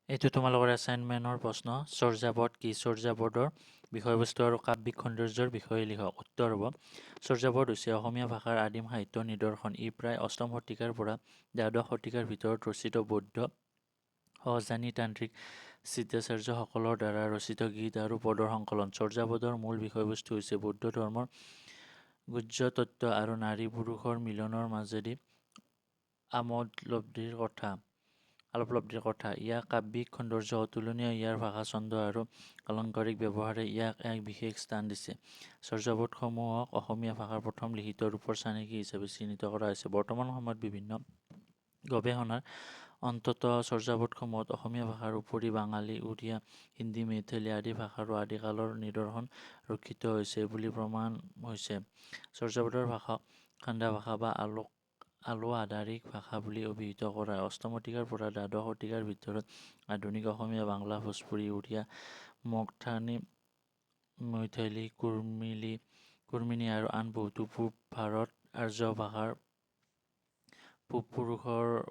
এইটো তোমালোকৰ এছাইনমেণ্টৰ প্ৰশ্ন। চৰ্যাপদ কি? চৰ্যাপদৰ বিষয়বস্তু আৰু কাব্যিক সৌন্দৰ্যৰ বিষয়ে লিখক। উত্তৰ হ'ব, চৰ্যাপদ হৈছে অসমীয়া ভাষাৰ আদিম সাহিত্যৰ নিদৰ্শন। ই প্ৰায় অষ্টম শতিকাৰ পৰা দ্বাদশ শতিকাৰ ভিতৰত ৰচিত বৌদ্ধ সহজযানী তান্ত্ৰিক সিদ্ধাচাৰ্যসকলৰ দ্বাৰা ৰচিত গীত আৰু পদৰ সংকলন। চৰ্যাপদৰ মূল বিষয়বস্তু হৈছে বৌদ্ধ ধৰ্মৰ গুহ্য তত্ত্ব আৰু নাৰী পুৰুষৰ মিলনৰ মাজেদি আমোদলব্ধিৰ কথা, আলোপলব্ধিৰ কথা। ইয়াৰ কাব্যিক সৌন্দৰ্য অতুলনীয়। ইয়াৰ ভাষা, ছন্দ আৰু আলংকাৰিক ব্যৱহাৰে ইয়াক এক বিশেষ স্থান দিছে। চৰ্যাপদসমূহক অসমীয়া ভাষাৰ প্ৰথম লিখিত ৰূপৰ চানেকি হিচাপে চিহ্নিত কৰা হৈছে। বৰ্তমান সময়ত বিভিন্ন গৱেষণাৰ অন্তত চৰ্যাপদসমূহত অসমীয়া ভাষাৰ উপৰি বাঙালী, উড়িয়া, হিন্দী, মৈথিলী আদি ভাষাৰো আদিকালৰ নিদৰ্শন ৰক্ষিত হৈছে বুলি প্ৰমাণ হৈছে। চৰ্যাপদৰ ভাষাক খন্দা ভাষা বা আলো আধাৰিক ভাষা বুলি অভিহিত কৰা হয়। অষ্টম শতিকাৰ পৰা দ্বাদশ শতিকাৰ ভিতৰত আধুনিক অসমীয়া, বাংলা, ভোজপুৰী, উড়িয়া, মগধানী, মৈথিলী, কুৰ্মিনী আৰু আন বহুতো পূব ভাৰত আৰ্য ভাষাৰ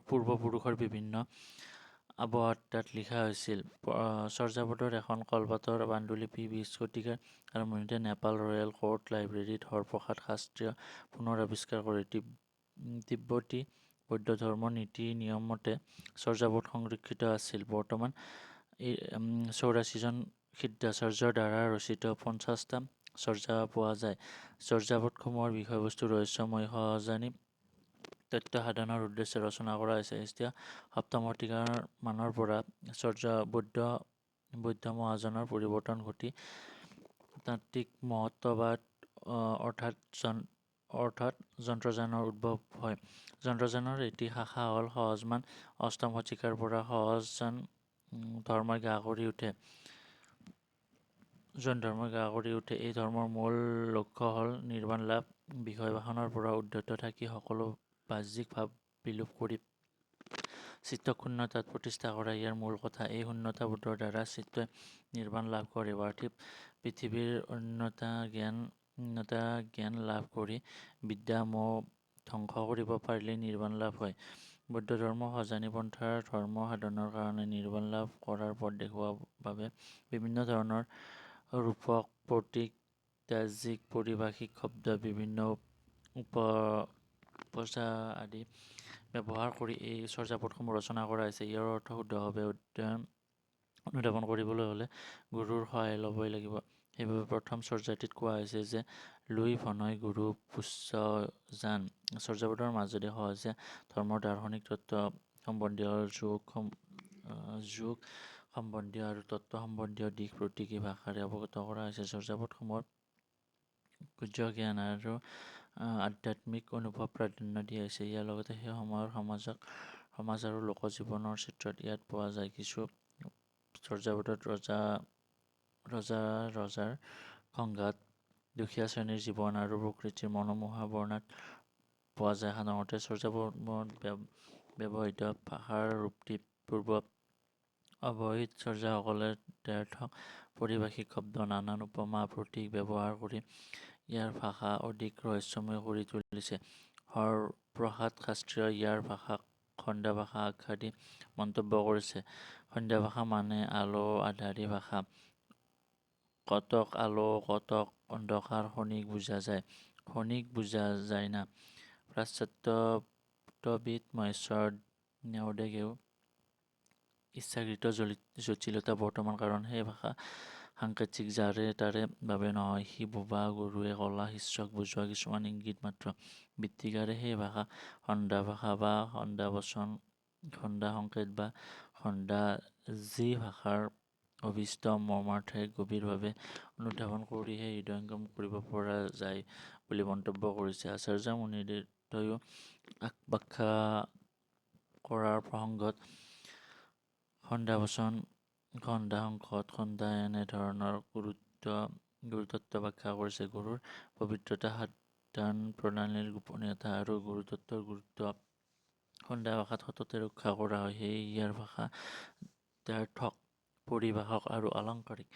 পূৰ্বপুৰুষৰ বিভিন্ন আৱহট্টাত লিখা হৈছিল। চৰ্যাপদৰ এখন কলপাতৰ পাণ্ডুলিপি 20 শতিকাৰ আৰম্ভণিতে নেপাল ৰয়েল কোৰ্ট লাইব্ৰেৰীত হৰপ্ৰসাদ শাস্ত্ৰীয়ে পুনৰ আৱিষ্কাৰ কৰে। তিব্বতী বৌদ্ধ ধৰ্মৰ নীতি নিয়মমতে চৰ্যাপদ সংৰক্ষিত আছিল। বৰ্তমান 84জন সিদ্ধাচাৰ্যৰ দ্বাৰা ৰচিত 50টা চৰ্যা পোৱা যায়। চৰ্যাপদসমূহৰ বিষয়বস্তু ৰহস্যময়। সহযানী তত্ত্ব সাধনৰ উদ্দেশ্যে ৰচনা কৰা হৈছে। খ্ৰীষ্টীয় সপ্তম শতিকাৰ মানৰ পৰা চৰ্যা বৌদ্ধ বৌদ্ধ মহাযানৰ পৰিৱৰ্তন ঘটি তান্ত্ৰিক মহত্তবাদ অৰ্থাৎ যন্ত্ৰযানৰ উদ্ভৱ হয়। যন্ত্ৰযানৰ এটি শাখা হ'ল সহজমান। অষ্টম শতিকাৰ পৰা সহজযান ধৰ্মই গা কৰি উঠে। জৈন ধৰ্মই গা কৰি উঠে। এই ধৰ্মৰ মূল লক্ষ্য হ'ল নিৰ্বাণ লাভ। বিষয় বাসনাৰ পৰা উদ্ধত থাকি সকলো বাহ্যিক ভাৱ বিলোপ কৰি চিত্তক শূন্যতাত প্ৰতিষ্ঠা কৰা ইয়াৰ মূল কথা। এই শূন্যতাবোধৰ দ্বাৰা চিত্তই নিৰ্বাণ লাভ কৰে। পাৰ্থিৱ পৃথিৱীৰ অন্যতা জ্ঞান লাভ কৰি বিদ্যা মোহ ধ্বংস কৰিব পাৰিলেই নিৰ্বাণ লাভ হয়। বৌদ্ধ ধৰ্ম সহযানী পন্থাৰ ধৰ্ম সাধনৰ কাৰণে নিৰ্বাণ লাভ কৰাৰ পথ দেখুওৱাৰ বাবে বিভিন্ন ধৰণৰ ৰূপক, প্ৰতীক, তাজিক, পাৰিভাষিক শব্দ, বিভিন্ন উপজা আদি ব্যৱহাৰ কৰি এই চৰ্যাপদসমূহ ৰচনা কৰা হৈছে। ইয়াৰ অৰ্থ শুদ্ধভাৱে অনুধাৱন কৰিবলৈ হ'লে গুৰুৰ সহায় ল'বই লাগিব। সেইবাবে প্ৰথম চৰ্যাটিত কোৱা হৈছে যে লুই ভনয় গুৰু পুষ্য জান। চৰ্যাপদৰ মাজেদি সহজে ধৰ্মৰ দাৰ্শনিক তত্ত্ব সম্বন্ধীয়, যোগ সম্বন্ধীয় আৰু তত্ত্ব সম্বন্ধীয় দিশ প্ৰতীকী ভাষাৰে অৱগত কৰা হৈছে। চৰ্যাপদসমূহত গুহ্য জ্ঞান আৰু আধ্যাত্মিক অনুভৱ প্ৰাধান্য দিয়া হৈছে। ইয়াৰ লগতে সেই সময়ৰ সমাজ আৰু লোকজীৱনৰ চিত্ৰত ইয়াত পোৱা যায়। কিছু চৰ্যাপদত ৰজা ৰজাৰ সংঘাত, দুখীয়া শ্ৰেণীৰ জীৱন আৰু প্ৰকৃতিৰ মনোমোহা বৰ্ণনা পোৱা যায়। সাধাৰণতে চৰ্যাপদত ব্যৱহৃত ভাষাৰ ৰূপটি পূৰ্ব অৱহিত চৰ্যাসকলে দ্ব্যৰ্থক পাৰিভাষিক শব্দ, নানান উপমা, প্ৰতীক ব্যৱহাৰ কৰি ইয়াৰ ভাষা অধিক ৰহস্যময় কৰি তুলিছে। হৰপ্ৰসাদ শাস্ত্ৰীয়ে ইয়াৰ ভাষাক খন্দা ভাষা আখ্যা দি মন্তব্য কৰিছে, খন্দা ভাষা মানে আলো আঁধাৰী ভাষা। কতক আলো কতক অন্ধকাৰ খনিক বুঝা যায়, খনিক বুঝা যায় না। পাশ্চাত্যতত্ত্ববিদ মহেশ্বৰ নেওগেও ইচ্ছাকৃত জটিলতা বৰ্তমান, কাৰণ সেই ভাষা সাংকেতিক, যাৰে তাৰে বাবে নহয়। সি বোবা গুৰুৱে কলা শিষ্যক বুজোৱা কিছুমান ইংগিত মাত্ৰ। বৃত্তিকাৰে সেই ভাষাক খন্দা ভাষা বা খন্দা বচন, খন্দা সংকেত বা খন্দা যি ভাষাৰ অভীষ্ট মৰ্মাৰ্থ গভীৰভাৱে অনুধাৱন কৰিহে হৃদয়ংগম কৰিব পৰা যায় বুলি মন্তব্য কৰিছে। আচাৰ্য মুনিদত্তইও ব্যাখ্যা কৰাৰ প্ৰসংগত খন্দা বচন, খন্দা সংকেত, খন্দা এনে ধৰণৰ গুৰুতত্ত্ব ব্যাখ্যা কৰিছে। গুৰুৰ পৱিত্ৰতা, সাধন প্ৰণালীৰ গোপনীয়তা আৰু গুৰুতত্ত্বৰ গুৰুত্ব খন্দা ভাষাত সততে ৰক্ষা কৰা হয়। সেয়ে ইয়াৰ ভাষা দ্ব্যৰ্থক, পৰিভাষক আৰু আলংকাৰিক।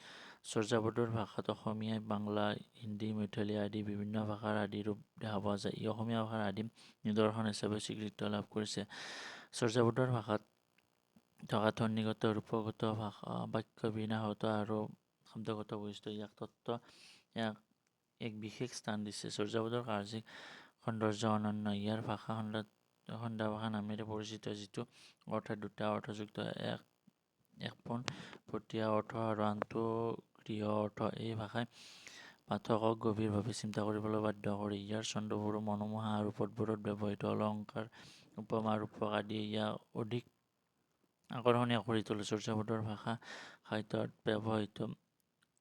চৰ্যাপদৰ ভাষাত অসমীয়া, বাংলা, হিন্দী, মৈথিলী আদি বিভিন্ন ভাষাৰ আদি ৰূপ দেখা পোৱা যায়। ই অসমীয়া ভাষাৰ আদিম নিদৰ্শন হিচাপে স্বীকৃতি লাভ কৰিছে। চৰ্যাপদৰ ভাষাত থকা ধ্বনিগত, ৰূপগত, ভাষা, বাক্য বিন্যাসগত আৰু শব্দগত বৈশিষ্ট্য ইয়াক তত্ত্ব ইয়াক এক বিশেষ স্থান দিছে। চৰ্যাপদৰ কাৰ্যিক সৌন্দৰ্য অনন্য। ইয়াৰ ভাষা খন্দা ভাষা নামেৰে পৰিচিত, যিটো অৰ্থাৎ দুটা অৰ্থযুক্ত, এক একপোনপটীয়া অৰ্থ আৰু আনটো গৃহীয় অৰ্থ। এই ভাষাই পাঠকক গভীৰভাৱে চিন্তা কৰিবলৈ বাধ্য কৰে। ইয়াৰ ছন্দবোৰো মনোমোহা আৰু পদবোৰত ব্যৱহৃত অলংকাৰ, উপমা, ৰূপক আদিয়ে ইয়াক অধিক আকৰ্ষণীয় কৰি তোলে। চৰ্যাপদৰ ভাষা সাহিত্যত ব্যৱহৃত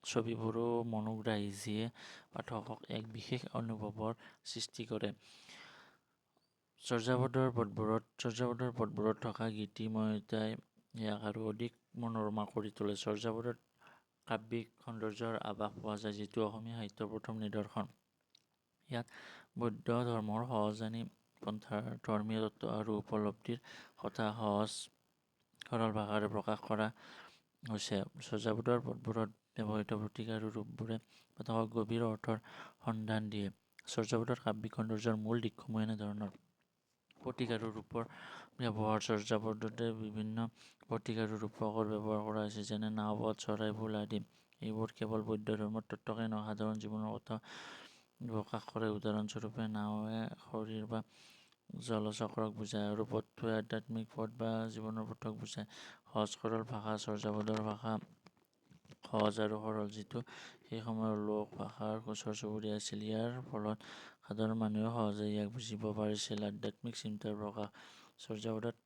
ছবিবোৰো মনোগ্ৰাহী, যিয়ে পাঠকক এক বিশেষ অনুভৱৰ সৃষ্টি কৰে। চৰ্যাপদৰ পদবোৰত থকা গীতিময়তাই ইয়াক আৰু অধিক মনোৰমা কৰি তোলে। চৰ্যাপদত কাব্যিক সৌন্দৰ্যৰ আভাস পোৱা যায়, যিটো অসমীয়া সাহিত্যৰ প্ৰথম নিদৰ্শন। ইয়াত বৌদ্ধ ধৰ্মৰ সহযানী পন্থাৰ ধৰ্মীয় তত্ত্ব আৰু উপলব্ধিৰ কথা সহজ সৰল ভাষাৰে প্ৰকাশ কৰা হৈছে। চৰ্যাপদৰ পদবোৰত ব্যৱহৃত প্ৰতীক আৰু ৰূপবোৰে পাঠকক গভীৰ অৰ্থৰ সন্ধান দিয়ে। চৰ্যাপদৰ কাব্যিক সৌন্দৰ্যৰ মূল দিশসমূহ এনেধৰণৰ: প্ৰতীক আৰু ৰূপৰ ব্যৱহাৰ: চৰ্যাপদতে বিভিন্ন প্ৰতীক আৰু ৰূপকৰ ব্যৱহাৰ কৰা হৈছে, যেনে নাও, পথ, চৰাই, ফুল আদি। এইবোৰ কেৱল বৌদ্ধ ধৰ্মৰ তত্ত্বকেই নহয়, সাধাৰণ জীৱনৰ কথাও প্ৰকাশ কৰে। উদাহৰণস্বৰূপে, নাওৱে শৰীৰ বা জলচক্ৰক বুজায় আৰু পথটোৱে আধ্যাত্মিক পথ বা জীৱনৰ পথক বুজায়। সহজ সৰল ভাষা: চৰ্যাপদৰ ভাষা সহজ আৰু সৰল, যিটো সেই সময়ৰ লোক ভাষাৰ ওচৰ চুবুৰীয়া আছিল। ইয়াৰ ফলত সাধাৰণ মানুহেও সহজে ইয়াক বুজিব পাৰিছিল। আধ্যাত্মিক চিন্তাৰ প্ৰকাশ: চৰ্যাপদত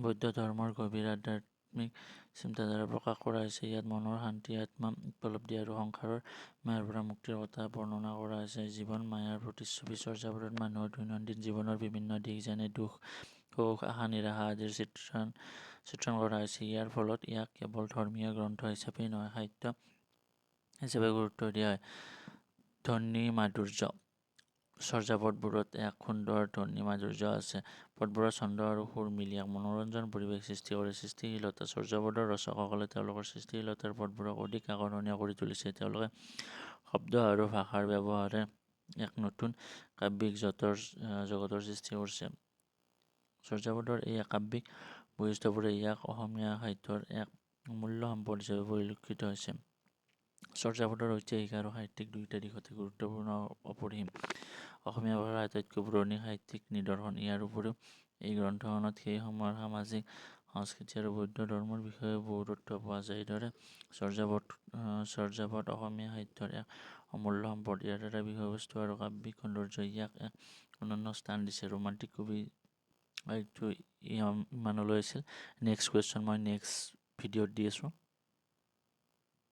বৌদ্ধ ধৰ্মৰ গভীৰ আধ্যাত্মিক চিন্তাধাৰা প্ৰকাশ কৰা হৈছে। ইয়াত মনৰ শান্তি, আত্মা উপলব্ধি আৰু সংসাৰৰ মায়াৰ পৰা মুক্তিৰ কথা বৰ্ণনা কৰা হৈছে। জীৱন মায়াৰ প্ৰতিচ্ছবি: চৰ্যাপদত মানুহৰ দৈনন্দিন জীৱনৰ বিভিন্ন দিশ, যেনে দুখ, সুখ, আশা, নিৰাশা আদিৰ চিত্ৰণ কৰা হৈছে। ইয়াৰ ফলত ইয়াক কেৱল ধৰ্মীয় গ্ৰন্থ হিচাপেই নহয়, সাহিত্য হিচাপে গুৰুত্ব দিয়া হয়। ধ্বনি মাধুৰ্য: চৰ্যাপদবোৰত এক সুন্দৰ ধ্বনি মাধুৰ্য আছে। পদবোৰৰ ছন্দ আৰু সুৰ মিলি এক মনোৰঞ্জন পৰিৱেশ সৃষ্টি কৰে। সৃষ্টিশীলতা: চৰ্যাপদৰ ৰচকসকলে তেওঁলোকৰ সৃষ্টিশীলতাৰ পদবোৰক অধিক আকৰ্ষণীয় কৰি তুলিছে। তেওঁলোকে শব্দ আৰু ভাষাৰ ব্যৱহাৰে এক নতুন কাব্যিক জগতৰ সৃষ্টি কৰিছে। চৰ্যাপদৰ এই কাব্যিক বৈশিষ্ট্যবোৰে ইয়াক অসমীয়া সাহিত্যৰ এক অমূল্য সম্পদ হিচাপে পৰিলক্ষিত হৈছে। চৰ্যাপদৰ ঐতিহাসিক আৰু সাহিত্যিক দুয়োটা দিশতে গুৰুত্বপূৰ্ণ অপৰিসীম। অসমীয়া ভাষাৰ আটাইতকৈ পুৰণি সাহিত্যিক নিদৰ্শন। ইয়াৰ উপৰিও এই গ্ৰন্থখনত সেই সময়ৰ সামাজিক সংস্কৃতি আৰু বৌদ্ধ ধৰ্মৰ বিষয়েও বহু তথ্য পোৱা যায়। এইদৰে চৰ্যাপদ অসমীয়া সাহিত্যৰ এক অমূল্য সম্পদ। ইয়াৰ দ্বাৰা বিষয়বস্তু আৰু কাব্যিক সৌন্দৰ্যই ইয়াক এক অনন্য স্থান দিছে। ৰোমান্টিক কবি এইটো ইমানলৈ আছিল। নেক্সট কুৱেশ্যন মই নেক্সট ভিডিঅ'ত দি আছোঁ।